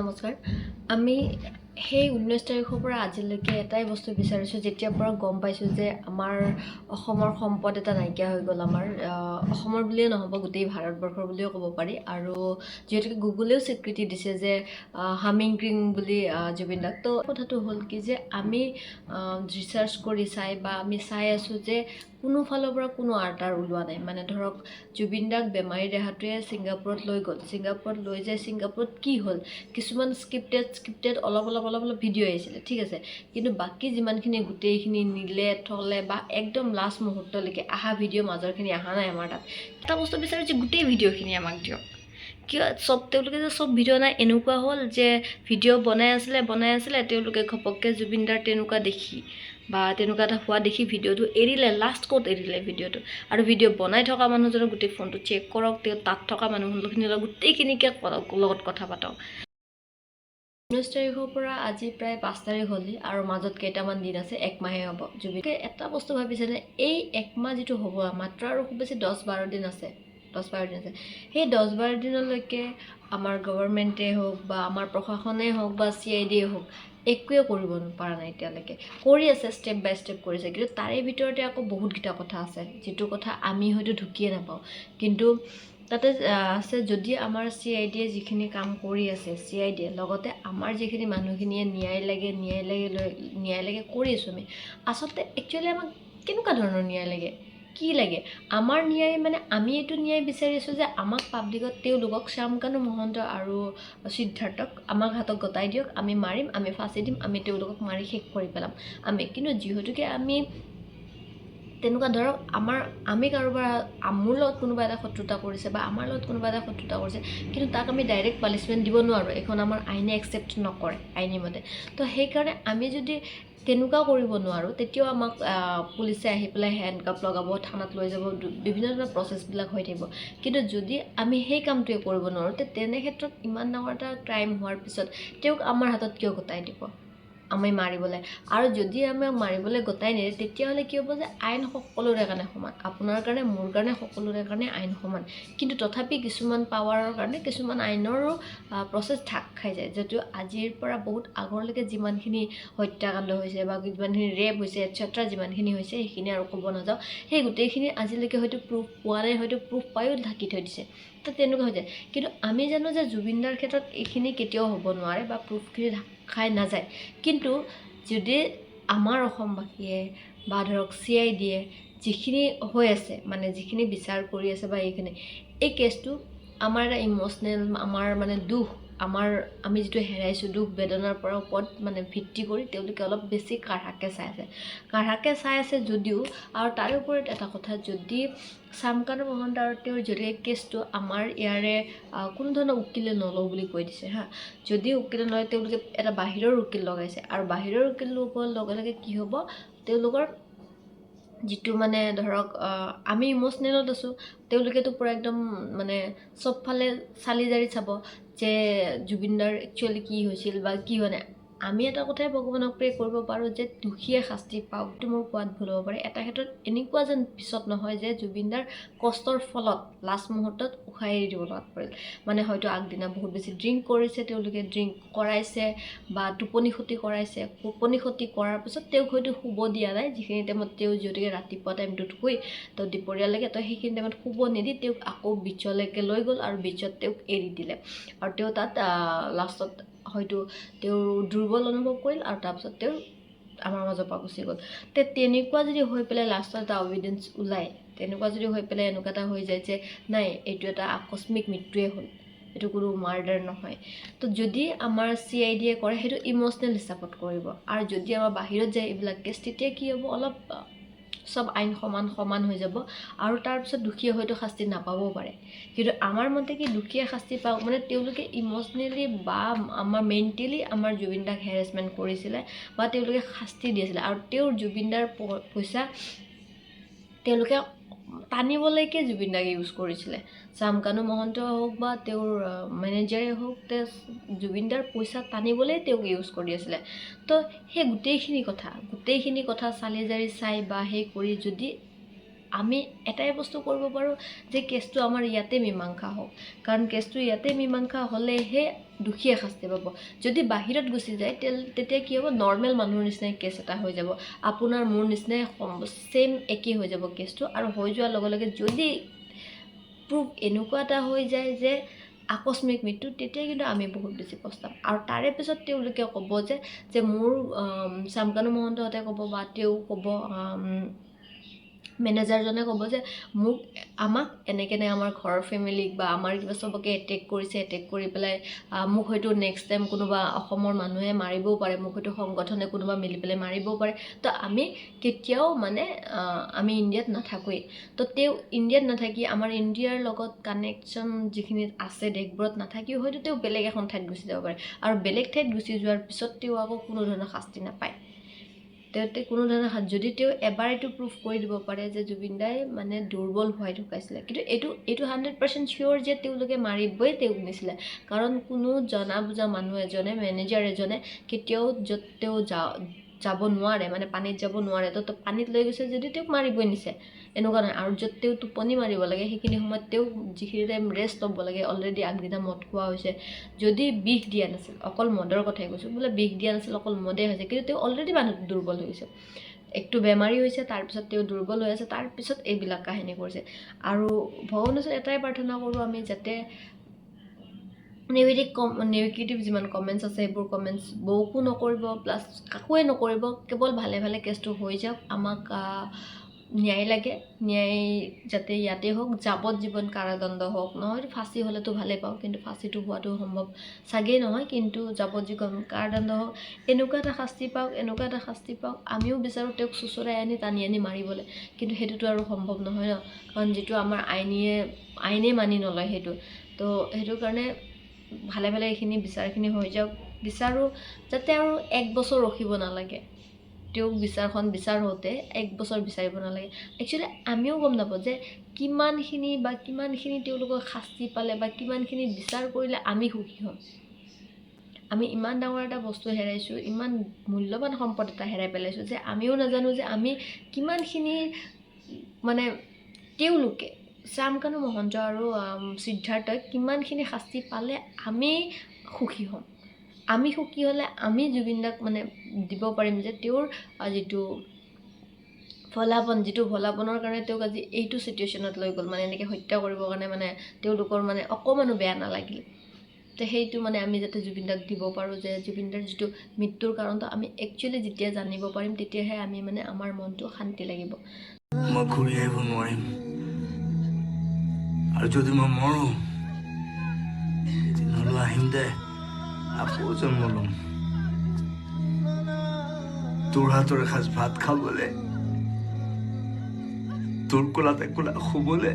নমস্কাৰ। আমি সেই 19 তাৰিখৰ পৰা আজিলৈকে এটাই বস্তু বিচাৰিছোঁ, যেতিয়াৰ পৰা গম পাইছোঁ যে আমাৰ অসমৰ সম্পদ এটা নাইকিয়া হৈ গ'ল। আমাৰ অসমৰ বুলিয়ে নহ'ব, গোটেই ভাৰতবৰ্ষৰ বুলিও ক'ব পাৰি। আৰু যিহেতুকে গুগলেও স্বীকৃতি দিছে যে হামিং কিং বুলি জুবিন দাক। তো কথাটো হ'ল কি যে আমি ৰিচাৰ্চ কৰি চাই বা আমি চাই আছোঁ যে কোনো ফালৰ পৰা কোনো আৰ-তাৰ ওলোৱা নাই। মানে ধৰক, জুবিন দাক বেমাৰী দেহাটোৱে ছিংগাপুৰত লৈ গ'ল। ছিংগাপুৰত লৈ যাই ছিংগাপুৰত কি হ'ল, কিছুমান স্ক্ৰিপ্টেড স্ক্ৰিপ্টেড অলপ অলপ অলপ অলপ ভিডিঅ' আহিছিলে, ঠিক আছে। কিন্তু বাকী যিমানখিনি গোটেইখিনি নিলে থলে বা একদম লাষ্ট মুহূৰ্তলৈকে অহা ভিডিঅ' মাজৰখিনি অহা নাই আমাৰ তাত। এটা বস্তু বিচাৰোঁ যে গোটেই ভিডিঅ'খিনি আমাক দিয়ক। কিয় চব তেওঁলোকে যে চব ভিডিঅ' নাই? এনেকুৱা হ'ল যে ভিডিঅ' বনাই আছিলে, বনাই আছিলে, তেওঁলোকে ঘপককৈ জুবিনদাৰ তেনেকুৱা দেখি বা তেনেকুৱা এটা হোৱা দেখি ভিডিঅ'টো এৰিলে। লাষ্ট ক'ত এৰিলে ভিডিঅ'টো? আৰু ভিডিঅ' বনাই থকা মানুহজনৰ গোটেই ফোনটো চেক কৰক, তেওঁ তাত থকা মানুহখিনিৰ লগত গোটেইখিনিকে লগত কথা পাতক। 19 তাৰিখৰ পৰা আজি প্ৰায় 5 তাৰিখ হ'লেই আৰু মাজত কেইটামান দিন আছে, এক মাহে হ'ব। জুবিনকে এটা বস্তু ভাবিছেনে? এই এক মাহ যিটো হ'ব, মাত্ৰ আৰু খুব বেছি 10-12 দিন আছে, 10-12 দিন আছে। সেই 10-12 দিনলৈকে আমাৰ গভৰ্ণমেণ্টে হওক বা আমাৰ প্ৰশাসনেই হওক বা চি I ডিয়ে হওক, একোৱে কৰিব পৰা নাই এতিয়ালৈকে। কৰি আছে, ষ্টেপ বাই ষ্টেপ কৰিছে। কিন্তু তাৰে ভিতৰতে আকৌ বহুতকেইটা কথা আছে, যিটো কথা আমি হয়তো ঢুকিয়ে নাপাওঁ। কিন্তু তাতে আছে, যদি আমাৰ চি I ডিয়ে যিখিনি কাম কৰি আছে, চি I ডিয়ে লগতে আমাৰ যিখিনি মানুহখিনিয়ে ন্যায় লাগে, ন্যায় লাগে লৈ ন্যায় লাগে কৰি আছোঁ, আমি আচলতে একচুৱেলি আমাক কেনেকুৱা ধৰণৰ ন্যায় লাগে, কি লাগে? আমাৰ ন্যায় মানে আমি এইটো ন্যায় বিচাৰি আছোঁ যে আমাক পাব্লিকত তেওঁলোকক, শ্যামকানু মহন্ত আৰু সিদ্ধাৰ্থক আমাক হাতত গতাই দিয়ক, আমি মাৰিম, আমি ফাঁচি দিম, আমি তেওঁলোকক মাৰি শেষ কৰি পেলাম আমি। কিন্তু যিহেতুকে আমি তেনেকুৱা ধৰক আমাৰ আমি কাৰোবাৰ মোৰ লগত কোনোবা এটা শত্ৰুতা কৰিছে বা আমাৰ লগত কোনোবা এটা শত্ৰুতা কৰিছে, কিন্তু তাক আমি ডাইৰেক্ট পানিছমেণ্ট দিব নোৱাৰোঁ। এইখন আমাৰ আইনে একচেপ্ট নকৰে আইনী মতে। তো সেইকাৰণে আমি যদি তেনেকুৱাও কৰিব নোৱাৰোঁ, তেতিয়াও আমাক পুলিচে আহি পেলাই হেণ্ডকাপ লগাব, থানাত লৈ যাব, বিভিন্ন ধৰণৰ প্ৰচেছবিলাক হৈ থাকিব। কিন্তু যদি আমি সেই কামটোৱে কৰিব নোৱাৰোঁ, তেনে ক্ষেত্ৰত ইমান ডাঙৰ এটা ক্ৰাইম হোৱাৰ পিছত তেওঁক আমাৰ হাতত কিয় গতাই দিব আমি মাৰিবলৈ? আৰু যদি আমাক মাৰিবলৈ গতাই নিদিয়ে, তেতিয়াহ'লে কি হ'ব যে আইন সকলোৰে কাৰণে সমান। আপোনাৰ কাৰণে, মোৰ কাৰণে, সকলোৰে কাৰণে আইন সমান। কিন্তু তথাপি কিছুমান পাৱাৰৰ কাৰণে কিছুমান আইনৰো প্ৰচেছ ঢাক খাই যায়। যিটো আজিৰ পৰা বহুত আগৰলৈকে যিমানখিনি হত্যাকাণ্ড হৈছে বা যিমানখিনি ৰেপ হৈছে, এটচেট্ৰা, যিমানখিনি হৈছে, সেইখিনি আৰু ক'ব নাযাওঁ। সেই গোটেইখিনি আজিলৈকে হয়তো প্ৰুফ পোৱা নাই, হয়তো প্ৰুফ পায়ো ঢাকি থৈ দিছে। তো তেনেকুৱা হৈ যায়। কিন্তু আমি জানো যে জুবিনদাৰ ক্ষেত্ৰত এইখিনি কেতিয়াও হ'ব নোৱাৰে বা প্ৰুফখিনি ঢাক খাই নাযায়। কিন্তু যদি আমাৰ অসমবাসীয়ে বা ধৰক চি I ডিয়ে যিখিনি হৈ আছে, মানে যিখিনি বিচাৰ কৰি আছে বা এইখিনি এই কেছটো আমাৰ এটা ইম'চনেল, আমাৰ মানে দুখ, আমাৰ আমি যিটো হেৰাইছোঁ, দুখ বেদনাৰ পৰা ওপৰত মানে ভিত্তি কৰি তেওঁলোকে অলপ বেছি কাঢ়াকৈ চাই আছে, কাঢ়াকৈ চাই আছে যদিও। আৰু তাৰে ওপৰত এটা কথা, যদি শ্যামকানু মহন্ত আৰু তেওঁৰ যদি কেছটো আমাৰ ইয়াৰে কোনো ধৰণৰ উকিলে নলওঁ বুলি কৈ দিছে, হা, যদি উকিলে নলয়, তেওঁলোকে এটা বাহিৰৰ উকিল লগাইছে। আৰু বাহিৰৰ উকিল লগোৱাৰ লগে লগে কি হ'ব? তেওঁলোকৰ যিটো মানে ধৰক আমি ইম'চনেলত আছোঁ, তেওঁলোকেতো পূৰা একদম মানে চবফালে চালি জাৰি চাব যে জুবিনদাৰ একচুৱেলি কি হৈছিল বা কি হোৱা নাই। আমি এটা কথাই ভগৱানক প্ৰে কৰিব পাৰোঁ যে দোষীয়ে শাস্তি পাওক। এইটো মোৰ কোৱাত ভুল হ'ব পাৰে। এটা ক্ষেত্ৰত এনেকুৱা যেন পিছত নহয় যে জুবিনদাৰ কষ্টৰ ফলত লাষ্ট মুহূৰ্তত উশাহ এৰি দিব লগাত পৰিল। মানে হয়তো আগদিনা বহুত বেছি ড্ৰিংক কৰিছে, তেওঁলোকে ড্ৰিংক কৰাইছে বা টোপনি ক্ষতি কৰাইছে। টোপনি ক্ষতি কৰাৰ পিছত তেওঁক হয়তো শুব দিয়া নাই যিখিনি টাইমত তেওঁ, যিহেতুকে ৰাতিপুৱা টাইমটোত শুই তো দুপৰীয়ালৈকে, তো সেইখিনি টাইমত শুব নিদি তেওঁক আকৌ বিচলৈকে লৈ গ'ল আৰু বিচত তেওঁক এৰি দিলে। আৰু তেওঁ তাত লাষ্টত হয়তো তেওঁ দুৰ্বল অনুভৱ কৰিল আৰু তাৰপিছত তেওঁ আমাৰ মাজৰ পৰা গুচি গ'ল। তেনেকুৱা যদি হৈ পেলাই লাষ্টত এটা এভিডেঞ্চ ওলায়, তেনেকুৱা যদি হৈ পেলাই এনেকুৱা এটা হৈ যায় যে নাই, এইটো এটা আকস্মিক মৃত্যুৱে হ'ল, এইটো কোনো মাৰ্ডাৰ নহয়, তো যদি আমাৰ চি I ডিয়ে কৰে, সেইটো ইম'চনেল হিচাপত কৰিব। আৰু যদি আমাৰ বাহিৰত যায় এইবিলাক কেছ, তেতিয়া কি হ'ব? অলপ চব আইন সমান সমান হৈ যাব আৰু তাৰপিছত দোষীয়ে হয়তো শাস্তি নাপাবও পাৰে। কিন্তু আমাৰ মতে কি, দোষীয়ে শাস্তি পাওক। মানে তেওঁলোকে ইম'চনেলি বা আমাৰ মেণ্টেলি আমাৰ জুবিন দাক হেৰেছমেণ্ট কৰিছিলে বা তেওঁলোকে শাস্তি দিছিলে আৰু তেওঁৰ জুবিন দাৰ পইচা তেওঁলোকে টানিবলৈকে জুবিন দাক ইউজ কৰিছিলে। শ্যামকানু মহন্ত হওক বা তেওঁৰ মেনেজাৰে হওক, তেওঁ জুবিন দাৰ পইচা টানিবলৈ তেওঁক ইউজ কৰি আছিলে। তো সেই গোটেইখিনি কথা চালি জাৰি চাই বা সেই কৰি যদি আমি এটাই বস্তু কৰিব পাৰোঁ যে কেছটো আমাৰ ইয়াতে মীমাংসা হওক, কাৰণ কেছটো ইয়াতে মীমাংসা হ'লেহে দোষীয়ে শাস্তি পাব। যদি বাহিৰত গুচি যায় তেতিয়া কি হ'ব, নৰ্মেল মানুহৰ নিচিনাই কেছ এটা হৈ যাব, আপোনাৰ মোৰ নিচিনাই ছেইম একেই হৈ যাব কেছটো। আৰু হৈ যোৱাৰ লগে লগে যদি প্ৰুফ এনেকুৱা এটা হৈ যায় যে আকস্মিক মৃত্যু, তেতিয়া কিন্তু আমি বহুত বেছি পস্তাম। আৰু তাৰে পিছত তেওঁলোকে ক'ব যে যে মোৰ শ্যামকানু মহন্তহঁতে ক'ব বা তেওঁ ক'ব, মেনেজাৰজনে ক'ব যে মোক আমাক এনেকৈ আমাৰ ঘৰৰ ফেমিলিক বা আমাৰ কিবা চবকে এটেক কৰিছে, এটেক কৰি পেলাই মোক হয়তো নেক্সট টাইম কোনোবা অসমৰ মানুহে মাৰিবও পাৰে, মোক হয়তো সংগঠনে কোনোবা মিলি পেলাই মাৰিবও পাৰে, তো আমি কেতিয়াও মানে আমি ইণ্ডিয়াত নাথাকোৱেই। তো তেওঁ ইণ্ডিয়াত নাথাকি আমাৰ ইণ্ডিয়াৰ লগত কানেকশ্যন যিখিনি আছে দেশবোৰত নাথাকিও হয়তো তেওঁ বেলেগ এখন ঠাইত গুচি যাব পাৰে, আৰু বেলেগ ঠাইত গুচি যোৱাৰ পিছত তেওঁ আকৌ কোনো ধৰণৰ শাস্তি নাপায়। তেওঁ কোনো ধৰণৰ যদি তেওঁ এবাৰ এইটো প্ৰুফ কৰি দিব পাৰে যে জুবিন দাই মানে দুৰ্বল হোৱাই ঢুকাইছিলে, কিন্তু এইটো এইটো 100% চিয়'ৰ যে তেওঁলোকে মাৰিবই তেওঁক নিছিলে, কাৰণ কোনো জনা বুজা মানুহ এজনে, মেনেজাৰ এজনে কেতিয়াও য'ত তেওঁ যাব নোৱাৰে, মানে পানীত যাব নোৱাৰে, তো পানীত লৈ গৈছে যদি তেওঁক মাৰিবই নিছে, এনেকুৱা নহয়। আৰু য'ত তেওঁ টোপনি মাৰিব লাগে সেইখিনি সময়ত তেওঁ যিখিনি টাইম ৰেষ্ট ল'ব লাগে, অলৰেডি আগদিনা মদ খোৱা হৈছে, যদি বিষ দিয়া নাছিল, অকল মদৰ কথাই কৈছোঁ, বোলে বিষ দিয়া নাছিল অকল মদেই হৈছে, কিন্তু তেওঁ অলৰেডি মানুহটো দুৰ্বল হৈ গৈছে, একটো বেমাৰী হৈছে, তাৰপিছত তেওঁ দুৰ্বল হৈ আছে, তাৰপিছত এইবিলাক কাহিনী কৰিছে। আৰু ভগৱানৰ ওচৰত এটাই প্ৰাৰ্থনা কৰোঁ আমি, যাতে নিগেটিভ যিমান কমেণ্টছ আছে সেইবোৰ কমেণ্টছ বৌকো নকৰিব, প্লাছ কাকোৱে নকৰিব, কেৱল ভালে ভালে কেছটো হৈ যাওক। আমাক ন্যায় লাগে, ন্যায় যাতে ইয়াতে হওক, যাৱজ্জীৱন কাৰাদণ্ড হওক, নহয় ফাঁচি হ'লেতো ভালেই পাওঁ, কিন্তু ফাঁচিটো হোৱাটো সম্ভৱ চাগেই নহয়, কিন্তু যাৱজ্জীৱন কাৰাদণ্ড হওক, এনেকুৱা এটা শাস্তি পাওক, এনেকুৱা এটা শাস্তি পাওক। আমিও বিচাৰোঁ তেওঁক চোঁচৰাই আনি টানি আনি মাৰিবলৈ, কিন্তু সেইটোতো আৰু সম্ভৱ নহয় ন, কাৰণ যিটো আমাৰ আইনে মানি নলয় সেইটো। তো সেইটো কাৰণে ভালে ভালে এইখিনি বিচাৰখিনি হৈ যাওক। বিচাৰোঁ যাতে আৰু এক বছৰ ৰখিব নালাগে, তেওঁক বিচাৰখন বিচাৰ হওঁতে এক বছৰ বিচাৰিব নালাগে। একচুৱেলি আমিও গম নাপাওঁ যে কিমানখিনি বা কিমানখিনি তেওঁলোকক শাস্তি পালে বা কিমানখিনি বিচাৰ কৰিলে আমি সুখী হ'ম। আমি ইমান ডাঙৰ এটা বস্তু হেৰাইছোঁ, ইমান মূল্যৱান সম্পদ এটা হেৰাই পেলাইছোঁ যে আমিও নাজানো যে আমি কিমানখিনি মানে তেওঁলোকে শ্যামকানু মহন্ত আৰু সিদ্ধাৰ্থই কিমানখিনি শাস্তি পালে আমি সুখী হ'ম। আমি সুখী হ'লে আমি জুবিন দাক মানে দিব পাৰিম যে তেওঁৰ যিটো ভোলাপন, যিটো ভোলাপনৰ কাৰণে তেওঁক আজি এইটো চিটুৱেশ্যনত লৈ গ'ল, মানে এনেকৈ হত্যা কৰিবৰ কাৰণে মানে তেওঁলোকৰ মানে অকণমানো বেয়া নালাগিল। তো সেইটো মানে আমি যাতে জুবিন দাক দিব পাৰোঁ যে জুবিন দাৰ যিটো মৃত্যুৰ কাৰণটো আমি একচুৱেলি যেতিয়া জানিব পাৰিম তেতিয়াহে আমি মানে আমাৰ মনটো শান্তি লাগিব। মই ঘূৰি আহিব নোৱাৰিম, আৰু যদি মই মৰো এদিন হ'লেও আহিম দে, আকৌ জন্ম ল'ম তোৰ হাতৰ এসাঁজ ভাত খাবলে, তোৰ কোলাত একোলা শুবলে।